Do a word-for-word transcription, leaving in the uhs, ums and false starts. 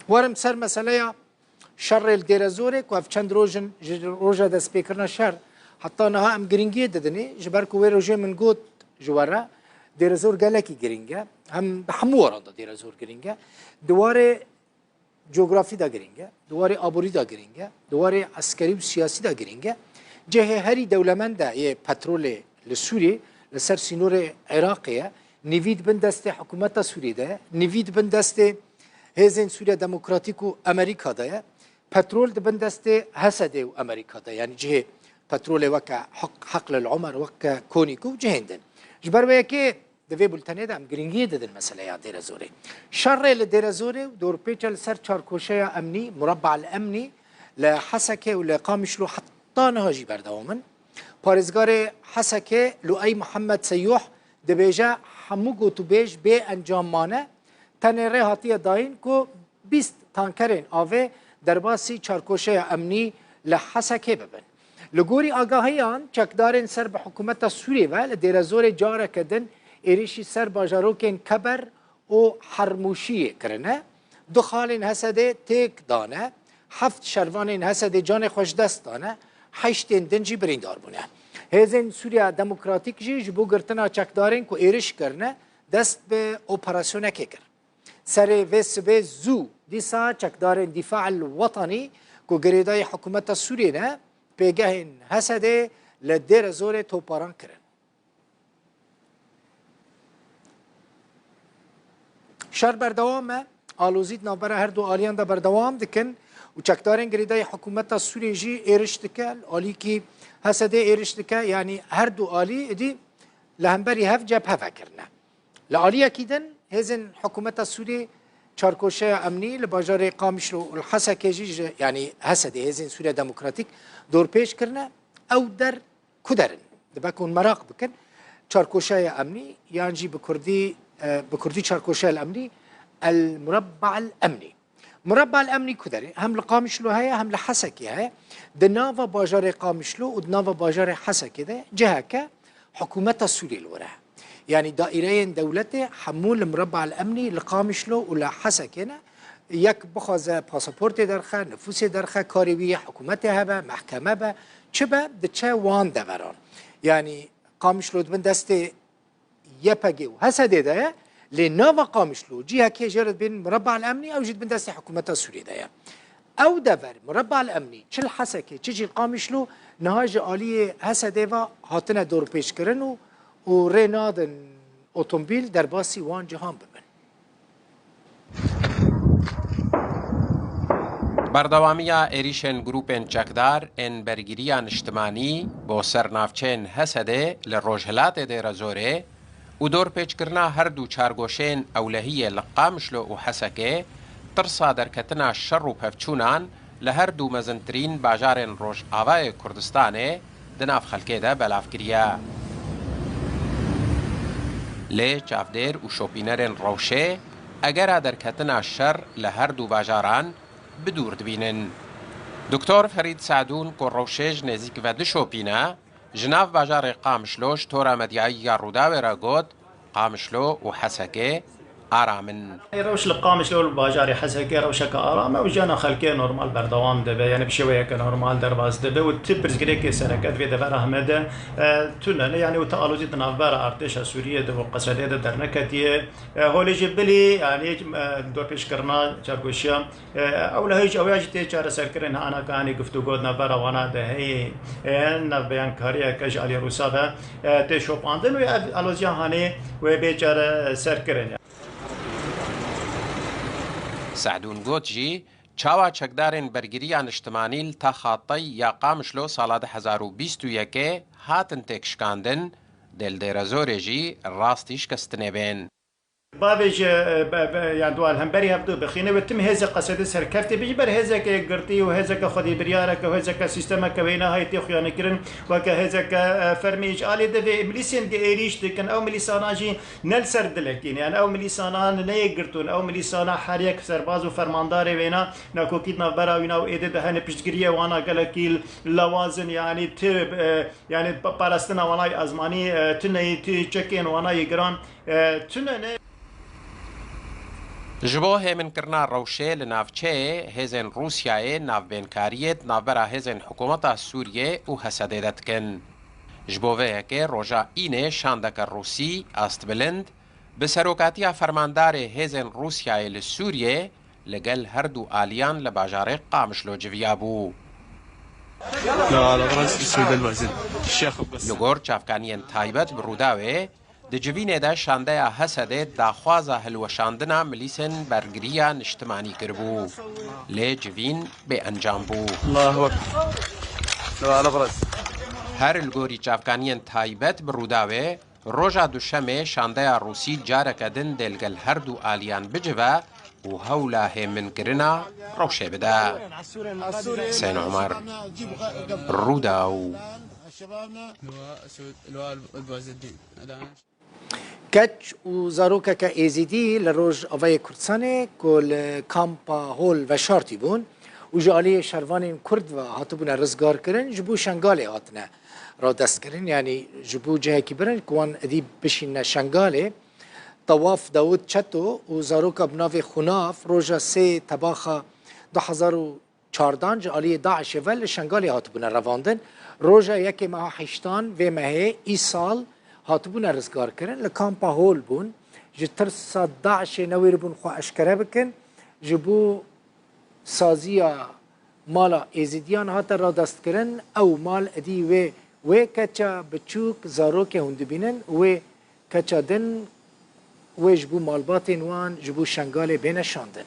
Werim ser meseleya şerê li Dêrezorê ku ev çend roj in ji roja destpêkirina şer heta niha em giringiyê didinê. Ji ber ku wê rojê min got ji we re, Dêrezor gelekî giring e. Hem di hemû waran de Dêrezor giring e. Di warê cografî de giring e, di warê aborî de giring e, di warê eskerî û siyasî de giring e. Cihê herî dewlemend e yê petrolê li Sûriyê, li ser sînorê Iraqê ye. Nîvî di bin destê hikûmeta Sûriyê de ye. Nîvî di bin destê Hêzên Sûriya Demokratîk û Amerîka de ye. Petrol di bin destê Hesedê û Amerîka de ye. Yanî cihê petrolê weke Heq-, Heql el Omer, weke Konîk û cihên din. Ji ber wê yekê di vê bultenê de em giringiyê didin meseleya Dêrezorê. Şerê li Dêrezorê û dorpêça li ser çarkoşeya emnî, Murabba el Emnî, li Hesekê û li Qamişlo heta niha jî berdewam in. Parêzgarê Hesekê Luey Muhammed Seyûh dibêje, hemû gotûbêj bê encam mane, tenê rê hatiye dayîn ku bîst tankerên avê derbasî çarkoşeya emnî li Hesekê bibin. Li gorî agahiyan, çekdarên ser bi hikûmeta Sûriyê ve li Dêrezorê careke din êrişî ser bajarokên Keber û Hermûşiyê kirine. Du xalên Hesedê têk dane, heft şervanên Hesedê canê xwe ji dest dane, heştên din jî birîndar bûne. Hêzên Sûriya Demokratîk jî ji bo girtina çekdarên ku êriş kirine, dest bi operasyonekê kir. Serê vê sibê zû dîsa çekdarên Dîfa el Wetanî ku girêdayî hikûmeta Sûriyê ne, pêgehên Hesedê li Dêrezorê toparan kirin. Şer berdewam e. Alozî di navbera her du aliyan de berdewam dikin û çekdarên girêdayî hikûmeta Sûriyê jî êriş dike. Li alîkî Hesedê êriş dike. Yanî her du alî êdî li hemberî hev cephe vekirine. Li aliyekî din hêzên hikûmeta Sûriyê çarkoşeya emnî li bajarê Qamişlo û li Hesekê jî ji, yanî Hesedê hêzên Sûriya Demokratîk dorpêç kirine. Ew der ku der in? Dibe ku hûn meraq bikin, çarkoşeya emnî yan jî bi kurdî, e, bi kurdî çarkoşeya emnî, El Murabba el Emnî. Murabba el Emnî ku derê? Hem li Qamişlo heye, hem li Hesekê heye. Di nava bajarê Qamişlo û di nava bajarê Hesekê de ciheke hikûmeta Sûriyê li wir e. Yanî daîreyên dewletê hemû li Murabba el Emnî li Qamişlo û li Hesekê ne. Yek bixwaze pasaportê derxe, nifûsê derxe, karê wî yê hikûmetê hebe, mehkeme be, çi be, diçe wan deveran. Yanî Qamişlo di bin destê Y P G û H S D'ê de ye, lê nava Qamişlo cihekê jê re dibên Murabba el Emnî, ew jî di bin destê hikûmeta Sûriyê de ye. Ew dever, Murabba el Emnî, çi li Hesekê, çi jî li Qamişlo, niha ji aliyê H S D'ê ve hatine dorpêçkirin û, û rê nadin otomobîl derbasî wan cihan bibin. Berdewamiya êrîşên grûpên çekdar ên bergiriya niştimanî bo ser navçeyên H S D'ê li rojhilatê Dêrezorê û dorpêçkirina her du çargoşeyên ewlehiyê li Qamişlo û Hesekê, tirsa derketina şer û pevçûnan li her du mezintirîn bajarên Rojavayê Kurdistanê di nav xelkê de belav kiriye. Lê çavdêr û şopînerên rewşê egera derketina şer li her du bajaran bi dûr dibînin. Doktor Ferîd Sadûn ku rewşê ji nêzîk ve dişopîne, ji nav bajarê Qamişlo ji tora medyayî ya Rûdawê re got, Qamişlo û Hesekê aram in. Rewş li Qamişlo û li bajarê Hesekê rewşeke aram e û jiyana xelkê normal berdewam dibe, yanî bi şêweyeke normal derbas dibe û ti pirsgirêkê sereke di vê devera heme de, e, tune ne, yanî û ti alozî di navbera artêşa Sûriyê de û Qesedê de derneketiye. E, holê jî bilî, yanî, e, dorpêçkirina çargoşiya E, ew lehê ji ew ya jî tê çareserkirin, ana ka hanê guftûgo di navbera wana de heye, e, navbeyankariyeke ji aliyê Rûsa ve, e, tê şopandin û ev aloziya hanê wê bê çareserkirin. Sehdûn got jî, çawa çekdarên bergiriya niştimanî li Taxa Tey ya Qamişlo sala du hezar û bîst û yekê hatin têkşikandin, dê li Dêrezorê jî rastî şikestinê bên. Bavê ji, e, be, be, yan dua li hemberî hevdu bixîne û tim hêzê Qesedê serkeftê bî, ji ber hêzeke yekgirtî û hêzeke xwedîbiryareke û hêzeke sîstemeke wêne hayê tê xuyanîkirin, weke hêzeke, e, fermî ji alî de vê milîsên gi êrîş dikin, ew milîsana jî ne li ser dilekî ne, yan ew milîsana ne yekgirtûn, ew milîsana her yek serbaz û fermandarê wêna nakokî di navbera wîna û êdî de hene piştgiriyê wana gelekî lawaz in, yanî ti, e, Yanî pa-, parastina wana yê ezmanî, e, tune ye, ti çekên wana yê giran, e, tune ne. Ji bo hêminkirina rewşê li navçeyê, hêzên Rûsyayê navbênkariyê di navbera hêzên hikûmeta Sûriyê û Hesedê de dikin. Ji bo vê yekê roja Înê şandeke Rûsî astbilind bi serokatiya fermandarê hêzên Rûsyayê li Sûriyê li gel her du aliyan li bajarê Qamişlo civiyabû. Li gor çavkaniyên taybet bi Rûdawê, di civînê de şandeya Hesedê daxwaza hilweşandina milîsên bergiriya niştimanî kiribû. Lê civîn bêencam bû. Her li gorî çavkaniyên taybet bi Rûdawê, roja Duşemê şandeya Rûsî careke din dê li gel her du aliyan bicive û hewla hêminkirina rewşê bide. Husên Omer, Rûdaw. Keç û zarokeke Êzîdî li Rojavayê Kurdistanê ku li kampa Hol veşartî bûn û ji aliyê şervanên Kurd ve hatibûne rizgarkirin, ji bo Şengalê hatine radestkirin, yanî ji bo cihekî birin ku wan êdî bişînine Şengalê. Tewaf Dawud Çeto û zaroka bi navê Xunaf roja sê Tebaxa du hezar û çardan ji aliyê DAIŞê ve li Şengalê hatibûne revandin. Roja yekê meha heştan vê mehê îsal hatibûne rizgarkirin. Li kampa Hol bûn. Ji tirsa DAIŞê newêribûn xwe eşkere bikin. Ji bo saziya mala Êzidiyan hate radestkirin. Ew mal êdî wê, wê keça biçûk zarokê hûn dibînin, wê keça din wê ji bo malbatên wan ji bo Şengalê bêne şandin.